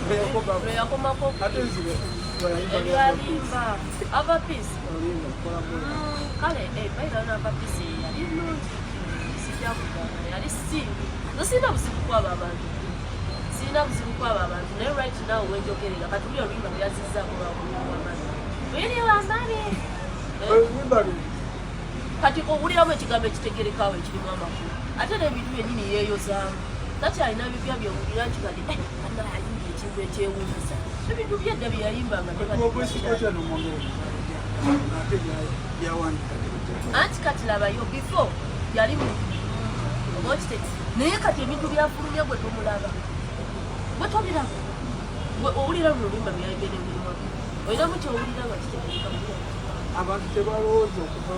Lwe yakomako ebyalimba Ava Peace. Kale bayira Ava Peace yali nnungi, sijja kugamba yali si nze sirina buzibu kwabo abantu, sirina buzibu kwabo abantu, naye right now wenjogerera kati uli oluyimba lweyazizzaako lwawamani wiri wamani. Kati owuliramu ekigambo ekitegerekawo ekirimu amakulu, ate n'ebintu byennyini yeeyozaamu, takyalina bipya byowulira nti kati anayimba ekintu ekyewuunyisa. Ebintu byedda bye yayimbanga. Anti kati labayo, before yali muntu oba okitete, naye kati ebintu byafulumya gwe tomulaba, gwe tobiraba. Gwe owulira luno oluyimba lweyayimbye nebirimu, olinamu kyowulira nga kitegereka? Abantu tebalowooza okuva.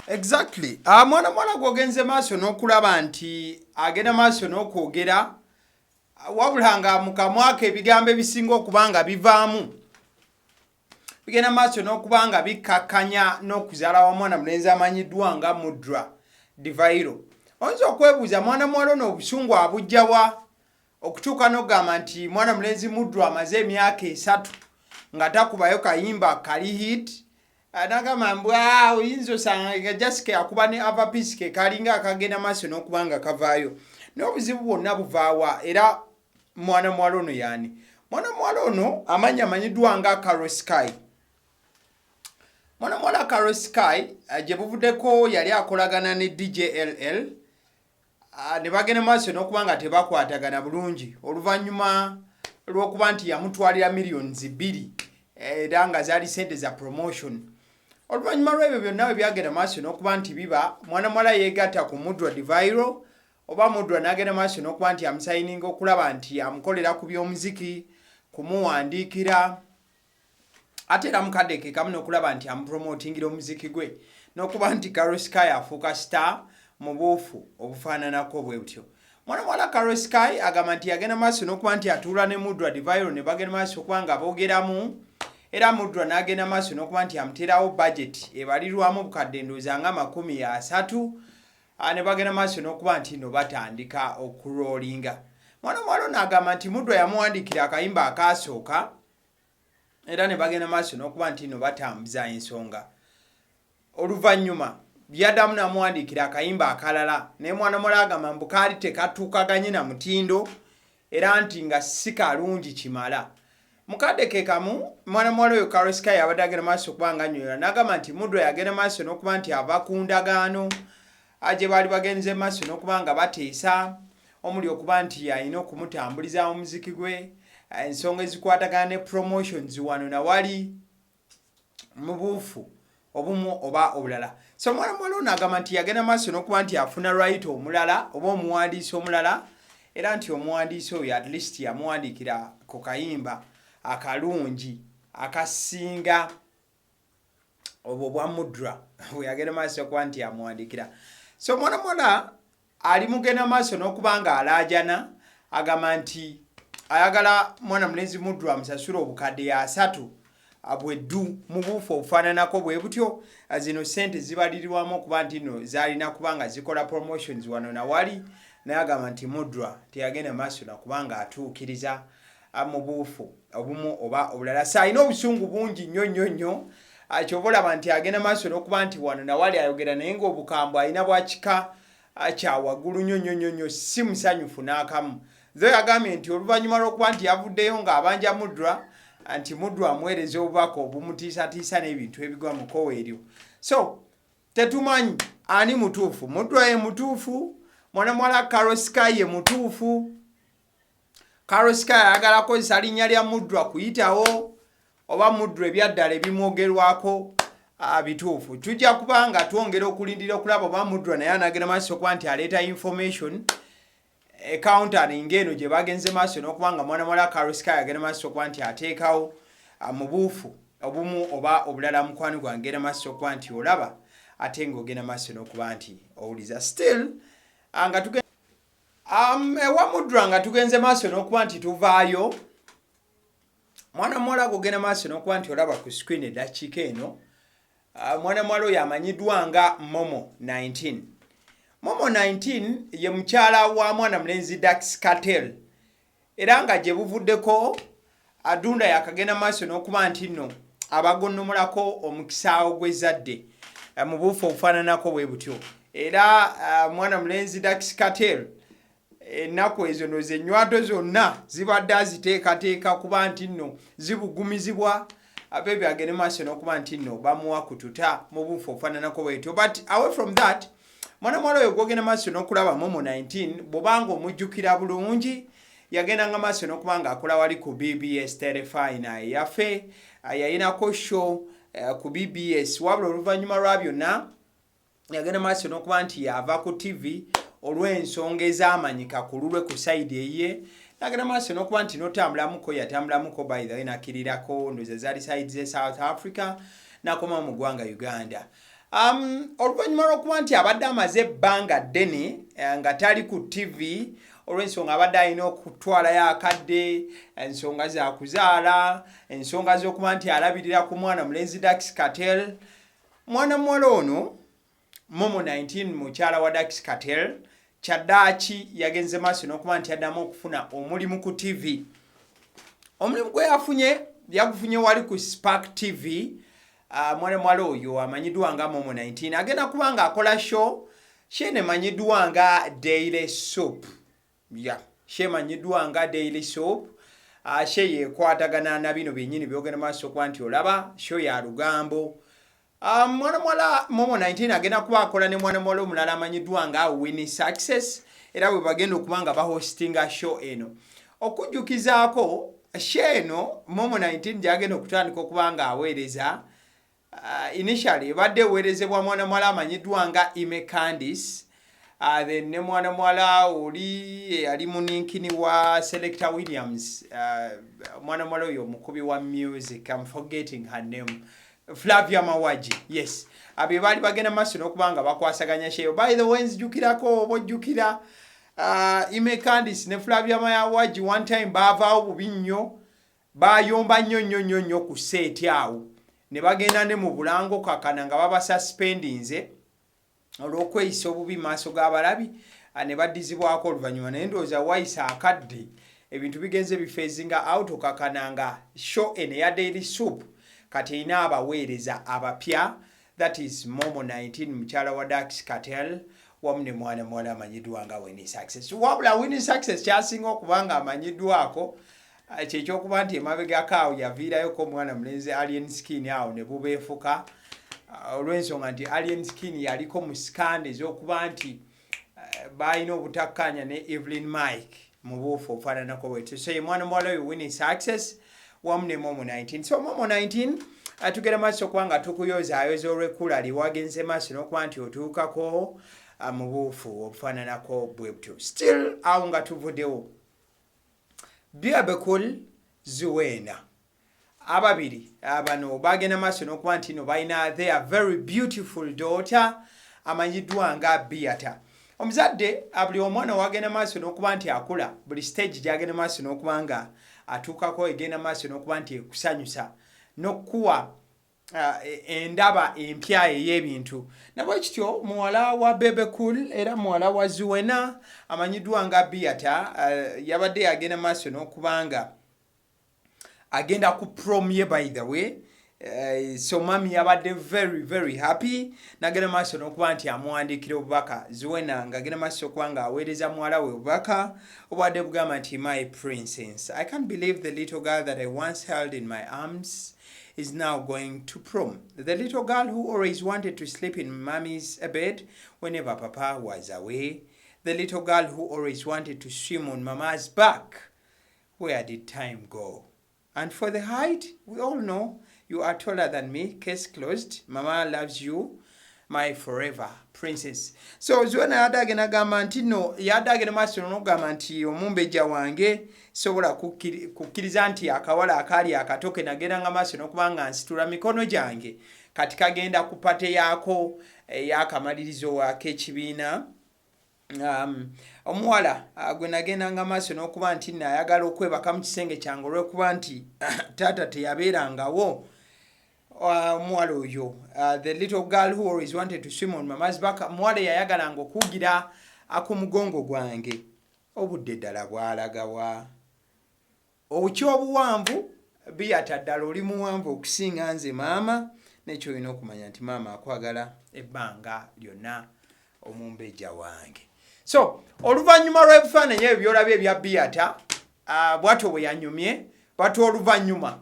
Exactly. Mwana muwala gwogenze maaso n'okulaba nti agenda maaso n'okwogera, wabula nga mu kamwako ebigambo ebisinga okuba nga bivaamu bigenda maaso n'okuba nga bikkakkanya n'okuzaala wa mwana mulenzi amanyiddwa nga Mudra Divairo. Oyinza okwebuuza, mwana muwala ono obusungu abujjawa okutuuka n'okugamba nti mwana mulenzi Mudra amaze emyaka 3 nga takubayo kayimba kali hit? Nagamba mbwa oyinza osanga nga Jasika akuba ne Ava Peace ke kalinga akagenda maaso n'okuba nga kavaayo. Naye obuzibu bwonna buvaawa? Era mwana muwala ono yaani? Mwana muwala ono amannya amanyiddwa nga Caro Sky. Mwana muwala Caro Sky, gye buvuddeko yali akolagana ne DJLL, ne bagenda maaso n'okuba nga tebakwatagana bulungi oluvannyuma lw'okuba nti yamutwalira miliyoni 2, era nga zaali sente za promotion. Oluvannyuma lw'ebyo byonna bwe byagenda maaso n'okuba nti biba, mwana muwala yeegatta ku Mudra Divairo, oba Mudra n'agenda maaso n'okuba nti amusayininga okulaba nti amukolera ku by'omuziki, kumuwandiikira, ate era mukadde ke kamu n'okulaba nti amupromotingira omuziki gwe, n'okuba nti Caro Sky afuuka star mu buufu obufaananako bwe butyo. Mwana muwala Caro Sky agamba nti yagenda maaso n'okuba nti atuula ne Mudra Divairo ne bagenda maaso okuba nga boogeramu, era Mudra n'agenda maaso n'okuba nti amuteerawo budget ebalirwamu obukadde ndowooza nga 30, ne bagenda maaso n'okuba nti no batandika okurollinga. Mwana muwala ono agamba nti Mudra yamuwandiikira akayimba akaasooka, era ne bagenda maaso n'okuba nti no batambuza ensonga. Oluvannyuma yaddamu n'amuwandiikira akayimba akalala, naye mwana muwala agamba mbu kaali tekatuukaganye na mutindo, era nti nga si kalungi kimala. Mukadde ke kamu, mwana muwala oyo Caro Sky abadde agenda maaso okuba nga annyonnyola, n'agamba nti Mudra yagenda maaso n'okuba nti ava ku ndagaano gye baali bagenze maaso n'okuba nga bateesa, omuli okuba nti alina okumutambuliza omuziki gwe, ensonga ezikwatagana ne promotions wano nawali, mu buufu obumu oba obulala. So omwana muwala ono agamba nti yagenda maaso n'okuba nti afuna writer omulala oba omuwandiisi omulala, era nti omuwandiisi oyo at least yamuwandiikira ku kayimba akalungi akasinga obwo bwa Mudra bwe yagenda maaso okuba nti amuwandiikira. So omwana muwala ali mugenda maaso n'okuba nga alaajana, agamba nti ayagala mwana mulenzi Mudra amusasule obukadde 30 bweddu mu buufu obufaananako bwe butyo. Zino sente zibalirirwamu okuba nti no zaalina kuba nga zikola promotions wano nawali, naye agamba nti Mudra teyagenda maaso nakuba nga atuukiriza mu buufu obumu oba obulala. So alina obusungu bungi nnyo nnyo nnyo, kyova olaba nti agenda maaso n'okuba nti wano nawali ayogera, naye ng'obukambwe alina bwakika kya waggulu nnyo nnyo nnyo nnyo. Si musanyufu n'akamu zo. Yagambye nti oluvannyuma lw'okuba nti yavuddeyo ng'abanja Mudra, nti Mudra amuweereza obubaka obumutiisatiisa n'ebintu ebigwa mu kkowa eryo. So tetumanyi ani mutuufu. Mudra ye mutuufu? Mwana muwala Caro Sky ye mutuufu? Caro Sky ayagala kozesa linnya lya Mudra kuyitawo, oba Mudra ebyaddala ebimwogerwako bituufu? Tujja kuba nga twongera okulindira okulaba oba Mudra naye anagenda maaso okuba nti aleeta information countering eno gye bagenze maaso n'okuba nga mwana muwala Caro Sky agenda maaso okuba nti ateekawo mu buufu obumu oba obulala. Mukwano gwange, genda maaso okuba nti olaba, ate ng'ogenda maaso n'okuba nti owuliza. Still nga ewa Mudra, nga tugenze maaso n'okuba nti tuvaayo, mwana muwala gogenda maaso n'okuba nti olaba ku screen eddakiika eno, mwana muwala oyo amanyiddwa nga Momo 19. Momo 19 ye mukyala wa mwana mulenzi Dax Cartel. Era nga gye buvuddeko Adunda yakagenda maaso n'okuba nti nno abagonnomolako omukisa ogw'ezzadde eh, mu buufu obufaananako bwe butyo. Era eh, mwana mulenzi Dax Kartel ennaku ezo noza ennywato zonna zibadde aziteekateeka kuba nti nno zibugumizibwa abebi agende maaso n'okuba nti nno bamuwa kututa mu buufu obufaananako bwetyo. But away from that, mwana muwala oyo gwogenda maaso n'okulaba Momo 19, bw'obanga omujjukira bulungi, yagendanga maaso n'okuba nga akola wali ku BBS Terefayina eyaffe, yayinako show eh, ku BBS. Wabula oluvannyuma lwa byonna yagenda maaso n'okuba nti yava ku TV olw'ensonga ezamanyika ku lulwe ku sayidi eyiye, nagenda maaso n'okuba nti notambulamuko, yatambulamuko by the way, nakirirako ndoza zaali sayidi ze South Africa, nakoma mu ggwanga Uganda. Oluvannyuma lw'okuba nti abadde amaze ebbanga ddene eh, nga tali ku TV olw'ensonga abadde alina okutwalayo akadde, ensonga za kuzaala, ensonga z'okuba nti alabirira ku mwana mulenzi Dax Kartel. Mwana muwala ono Momo 19, mukyala wa Dax Kartel, kyaddaaki yagenze maaso n'okuba nti addamu okufuna omulimu ku TV. Omulimu gwe yafunye, yagufunye wali ku Spark TV. Mwana muwala oyo amanyiddwa nga Momo 19 agenda kuba nga akola show shene emanyiddwa nga Daily Soup. Ya show emanyiddwa nga Daily Soup. Show yekwatagana na bino byennyini byogenda maaso okuba nti olaba, show ya lugambo. Mwana muwala Momo 19 agenda kuba akola ne mwana muwala omulala amanyiddwa nga Winnie Success, era bwe bagenda okuba nga bahostinga show eno. Okujjukizaako, show eno Momo 19 gyagenda okutandika okuba nga aweereza, initially ebadde eweerezebwa mwana muwala amanyiddwa nga Ime Candice, then ne mwana muwala oli eyali muninkini wa Selector Williams, mwana muwala oyo omukubi wa music, I'm forgetting her name, Flavia Mawaji. Yes, abye baali bagenda maaso n'okuba nga bakwasaganya show. By the way, nzijukirako oba ojjukira, Ime Candice ne Flavia Mawaji one time baavaawo bubi nnyo, bayomba nnyo nnyo nnyo nnyo ku set awo ne bagenda ne mu bulango kakana nga babasuspendinze olw'okweyisa obubi maaso g'abalabi ne baddizibwako oluvannyuma. Naye ndowooza wayisa akadde, ebintu bigenze biphasinga out, okakana nga show eno eya Daily Soup kati erina abaweereza abapya, that is Momo 19, mukyala wa Dax Kartel, wamu ne mwana muwala amanyiddwa nga Winnie Success. Wabula Winnie Success kyasinga okuba nga amanyiddwako kyekyokuba nti emabegako awo yaviirayoko omwana mulenzi Alien Skin awo ne bubeefuka, olw'ensonga nti Alien Skin yaliko mu scandal ez'okuba nti balina obutakkaanya ne Evelyn Mike mu buufu obufaananako bwetyo. So ye mwana muwala oyo Winnie Success wamu ne Momo 19. So Momo 19, tugenda maaso okuba nga tukuyozaayoza olw'ekkula lye wagenze maaso n'okuba nti otuukako mu buufu obufaananako bwe butyo. Still awo nga tuvuddewo, Bebe Cool, Zuena ababiri bano bagenda maaso n'okuba nti no balina their very beautiful daughter amanyiddwa nga Beata. Omuzadde buli omwana wagenda maaso n'okuba nti akula, buli stage gyagenda maaso n'okuba nga atuukako egenda maaso n'okuba nti ekusanyusa n'okukuwa endaba empya ey'ebintu. Nabwe kityo muwala wa Bebe Cool era muwala wa Zuena amanyiddwa nga Beata yabadde yagenda maaso n'okuba nga agenda ku prom ye. By the way, so mami yabadde very very happy, nagenda maaso n'okuba nti amuwandiikira obubaka. Zuena ng'agenda maaso okuba nga aweereza muwala we obubaka obwadde bugamba nti, "My princess, I can't believe the little girl that I once held in my arms is now going to prom. The little girl who always wanted to sleep in mommy's bed whenever papa was away. The little girl who always wanted to swim on mama's back. Where did time go? And for the height, we all know you are taller than me. Case closed. Mama loves you, my forever princess." So Zuena yadde agenda agamba nti no, yadde agenda maaso n'okugamba nti omumbejja wange, sobola kukkiriza nti akawala akaali akato ke nagendanga maaso n'okuba nga nsitula mikono gyange kati kagenda ku party yaako ey'akamalirizo ak'ekibiina. Omuwala gwe nagendanga maaso n'okuba nti nno ayagala okwebaka mu kisenge kyange olw'okuba nti taata teyabeerangawo, omuwala oyo, the little girl who always wanted to swim on mama's back, omuwala eyayagalanga okuwugira ku mugongo gwange, obudde ddala bwalagawa? Okyobuwanvu Biyata ddala oli muwanvu okusinga nze maama nekyolina okumanya nti maama akwagala ebbanga lyonna omumbejja wange. So oluvannyuma lw'ebifaananyi ebyo byolabye ebya Biyata ah, bwatyo bwe yanyumye bwatyo oluvannyuma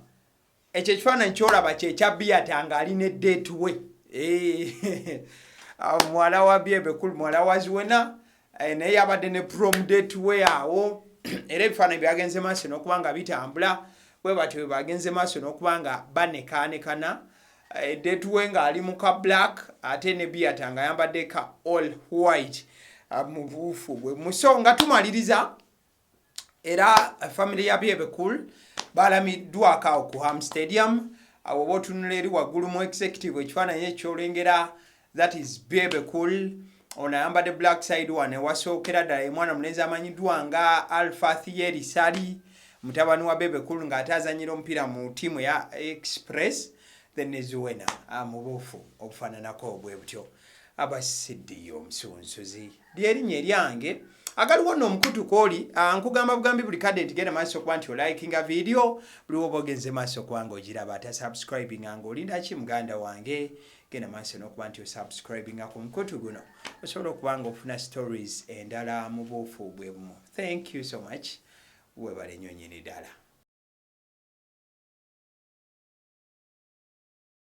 ekyo ekifaananyi kyolaba kyekya Biyata ng'ali ne date we eh, ah, muwala wa Byebekulu muwala wa Zuena eh, naye yabadde ne prom date we awo era ebifaananyi byagenze maaso n'okuba nga bitambula bwe batyo bwe bagenze maaso n'okuba nga banekaanekana eh, date we ng'ali mu ka black ate ne Biyata ng'ayambadde ka all white ah, mu buufu bwe muso nga tumaliriza era family ya Bebe Cool balamiddwako awo ku Ham Stadium. Awo oba otunula eri waggulu mu executive ekifaananyi ekyolengera that is Bebe Cool ono ayambadde black side wano ewasookera ddala ye mwana mulenzi amanyiddwa nga Alpha Thierry Sali mutabani wa Bebe Cool ng'ate azanyira omupiira mu ttiimu ya Express then ne Zuena mu buufu obufaananako bwe butyo. Abasidiyo omusunsuzi lyerinnya eryange agaliwo nno omukutu kwoli ah, nkugamba bugambi buli kadde nti genda maaso okuba nti olikinga vidiyo buli woba ogenze maaso okuba nga ogiraba ate subscribinga nga olinda ki muganda wange genda maaso n'okuba nti osubscribinga ku mukutu guno osobola okuba nga ofuna stories endala mu buufu bwe bumu. Thank you so much, webale nnyo nyini ddala.